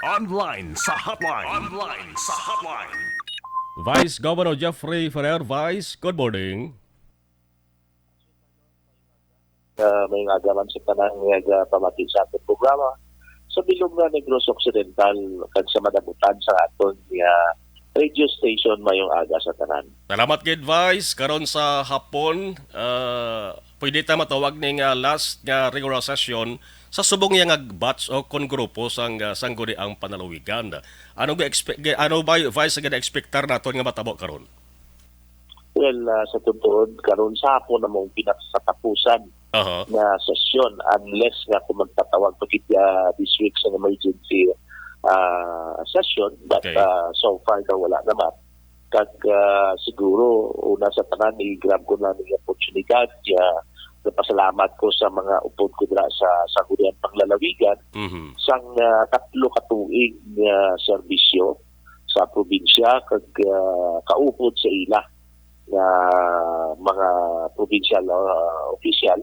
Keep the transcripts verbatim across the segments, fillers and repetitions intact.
Online sa hotline. Online sa hotline. Vice Governor Jeffrey Ferrer, Vice, good morning. Uh, may nga agaman sa tanan nga pamati sa atong programa sa bilog nga Negros Occidental kag sa madabutan sa aton nga radio station. Mayong aga sa tanan. Salamat gid, Vice. Karon sa hapon, uh, pwede ta matawag ni nga last nga regular session sa subong niya nga batch o kon grupo sang uh, sangguniang panalawigan. Ano ga expect ano ba, Vice, ang gina-expectar naton nga matabo karon? Well, uh, sa totoo, karon sa hapon na mong pinakatapusan uh-huh. na sesyon, unless nga kung magtatawag pa gid uh, this week sa emergency uh, session, but okay. uh, so far na wala naman. Kag uh, siguro, una sa tanan, i-grab ko na ning oportunidad, uh, napasalamat ko sa mga upod ko dira sa Sangguniang Panglalawigan mm-hmm. sang uh, tatlo ka tuig nga uh, serbisyo sa probinsya kag uh, kaupod sa ila nga mga provincial uh, official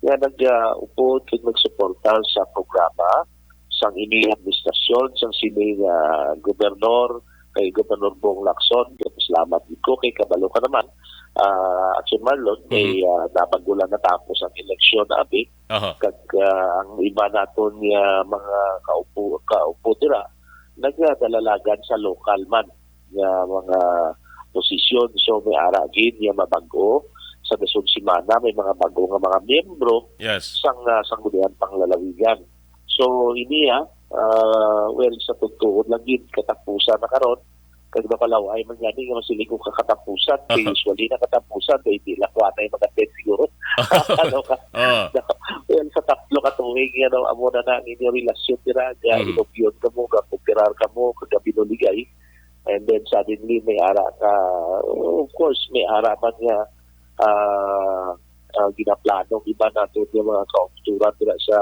nga nag-upod uh, kag nagsuporta sa programa sang ini administrasyon sang sini nga uh, gobernador kay Gobernador Bong Lacson. Salamat ko kay kabalo ka naman uh, Action Marlon kay uh, nabag-o lang natapos ang eleksyon abi uh-huh. kag uh, ang iba naton nga mga kaupo kaupo dira nagdalalagan sa lokal man nga mga posisyon. So may ara gid nga mabag-o sa dason semana may mga bag-o nga mga miyembro yes. sang uh, sanggunian panglalawigan. So ini ah, uh, well sa tugtuon lang gid katapusan na karon kag napalaway man gani nga masiling ko kakatapusan kay usually na katapusan kay di lang kuha na yung mga ten siguro. ano ka? Uh. well sa tatlo ka tuig ano amo na na ang inyo relasyon dira nga mm. inobyon ka mo, kakupirar ka mo, kagabinuligay. And then suddenly may ara ka, of course, may ara man nga uh, uh, ginaplano iba nato nga mga kaupturan dira sa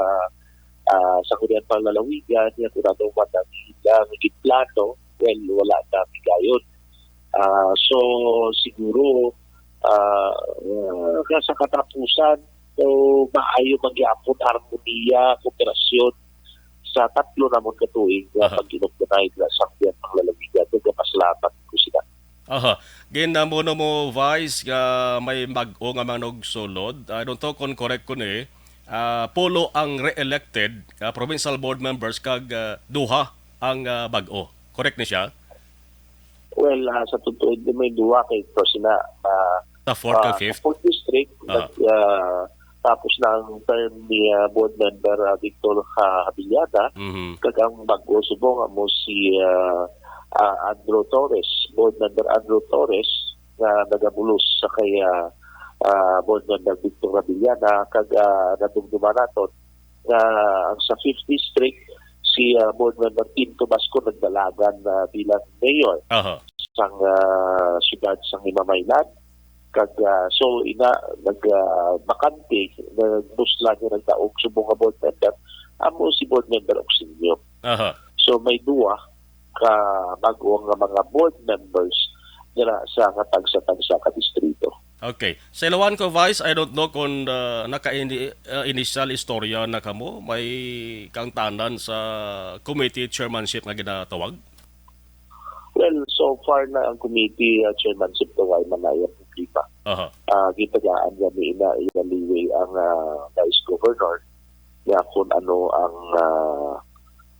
uh, sa Korean Panlalawigan, nga kung ano man ang ilang giplano, well, wala na bigayon. Uh, so, siguro, uh, uh, sa katapusan, so, maayo magyapon harmonia, kooperasyon sa tatlo namon ka tuig nga uh-huh. pag-inugdanay sa Korean Panlalawigan. Nagapasalamat ko sila. Aha. Ginamuno mo, Vice, nga may bag-o nga manugsulod. I don't know kung correct ko ni. Uh, pulo ang re-elected uh, provincial board members kag uh, duha ang uh, bag-o. Correct ni siya? Well, uh, sa totoo, may duha kay ito sina uh, sa fourth uh, kag fifth? Fourth district, uh, nag, uh, tapos na ang term ni uh, board member uh, Victor uh, Habiliana, mm-hmm. kag ang bag-o subong amo si uh, uh, Andrew Torres, board member Andrew Torres, nga nagabulos sa kay uh, uh, board member Victor Habiliana, kag uh, nadumduman naton nga ang sa fifth district si uh, board member Tim Tobasco nagdalagan uh, bilang mayor uh-huh. sang uh, siyudad sang Himamaylan. Kag uh, so ina nag uh, bakante, nagbusla niya nagdaog subong nga board member amo si board member Oxinio. Aha. So may duwa ka bag-o nga mga board members dira sa nga tagsa-tagsa ka distrito. Okay. Sa ilawan ko, Vice, I don't know kung uh, naka-ini uh, initial istorya na kamo, may kangtanan sa committee chairmanship nga ginatawag? Well, so far na ang committee uh, chairmanship to ay manaya problema. Aha. Uh, gitagaan gani ina ilaliwi ang uh, vice governor nga kung ano ang uh,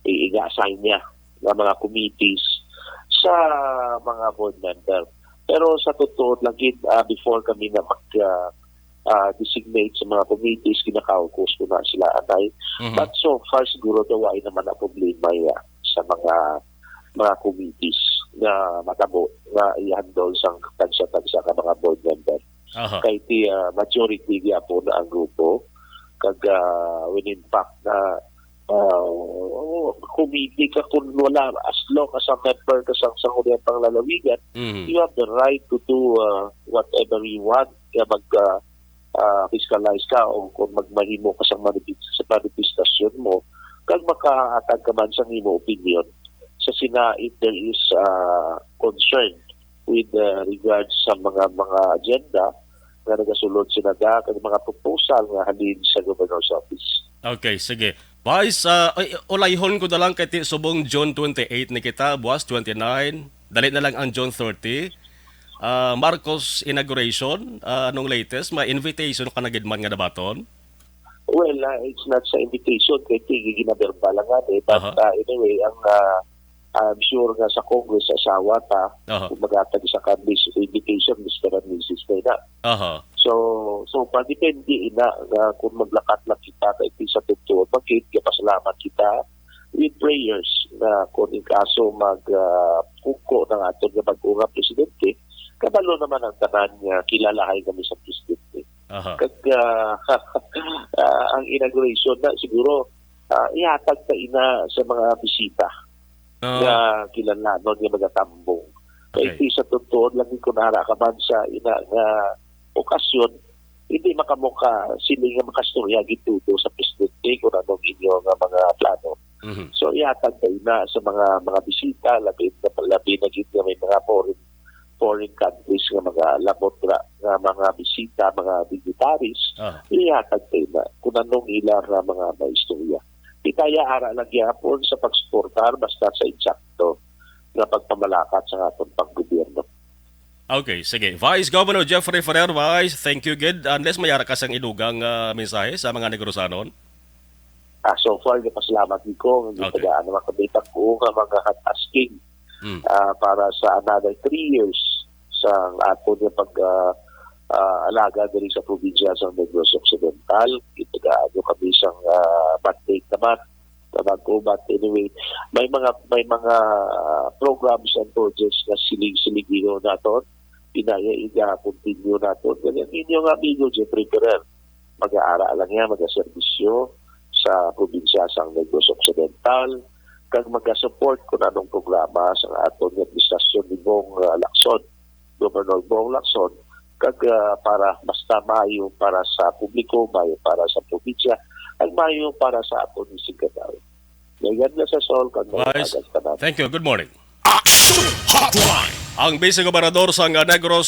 i-assign niya nga mga committees sa mga board member. Pero sa totoo lagi uh, before kami na mag uh, uh, designate sa mga committees, kinakaukos ko na sila anay. Mm-hmm. But so far siguro daw ay naman ang problema ya sa mga mga committees nga matabo nga i-handle sang tagsa-tagsa ka mga board member. Aha. Kay ti uh, majority gyapon na ang grupo kag uh, when in fact na uh, committee ka kung wala as long as a member ka sang sangguniang panglalawigan, mm-hmm. you have the right to do uh, whatever you want kaya mag uh, uh, fiscalize ka o kung magmahimo ka sa manifest sa manifestasyon mo kag makahatag ka man sang imo opinion sa sina if there is uh, concern with uh, regards sa mga mga agenda nga nagasulod sila da kag mga proposal nga halin sa governor's office. Okay, sige. Vice, ah, ay, ulayhon ko na lang kay ti subong June twenty-eight ni kita, buwas twenty-nine. Dali na lang ang June thirty. Ah, Marcos inauguration, ah, anong latest? May invitation ka na gid man nga nabaton? Well, uh, it's not sa invitation, kay ti ginaberba lang nga eh. But Aha. Uh, anyway, ang uh, I'm sure nga sa Congress, asawa ta, Aha. Kung magatag sa kandidates, invitation, Mister and Missus na ina. Aha. So, so pa depende ina nga kung maglakat lang kita kay ti sa totoo, magkit kapasalamat kita with prayers nga kung in kaso mag uh, kuko ng aton nga bago nga presidente, kabalo naman ang tanan nga kilalahay kami sa presidente. Aha. Kag uh, uh, ang inauguration na siguro uh, ihatag ta ina sa mga bisita Ah, nga kinahanglanon nga magatambong. Kay Okay. Ti sa totoo lang kung ara ka man sa ina nga okasyon, hindi makamuka sila nga makastorya gitudo sa presidente kung anong inyo nga mga plano. Mhm. So ihatag ta ina sa mga mga bisita, labi na labi na gid nga may mga foreign foreign countries nga mga labot ra nga mga bisita, mga dignitaries, Ah. ihatag ta ina kung anong ila nga mga maistorya. Di kaya ara lang gyapon sa pagsuportar basta sa insakto nga pagpamalakat sa aton panggobyerno. Okay, sige. Vice Governor Jeffrey Ferrer, Vice, thank you gid. Unless may ara ka sang idugang ah, mensahe sa mga Negrosanon? Ah, so far, nagpasalamat ko nga Okay. gitagaan naman kami tag-o nga mga hot asking Mm. ah, para sa another three years sa aton nga pag ah, ah, alaga diri sa probinsya sa Negros Occidental. Gitagaan nyo kami sang ah, mandate naman sa bag-o. But anyway, may mga may mga ah, programs and projects nga siling-siling naton. Pinaya iga continue naton. Kaya ang inyo nga amigo Jeffrey Ferrer, mag-aara lang niya, magaserbisyo sa probinsya sang Negros Occidental, kag magasupport kung anong programa sa aton nga administrasyon ni Bong ah, Lacson, Governor Bong Lacson, kag ah, para basta maayo para sa publiko, maayo para sa probinsya, ang maayo para sa aton nga Siliguri. May God bless us all, kag may Vice, tanan. Thank you. Good morning. Action Hotline. Ang Vice Gobernador sang Negros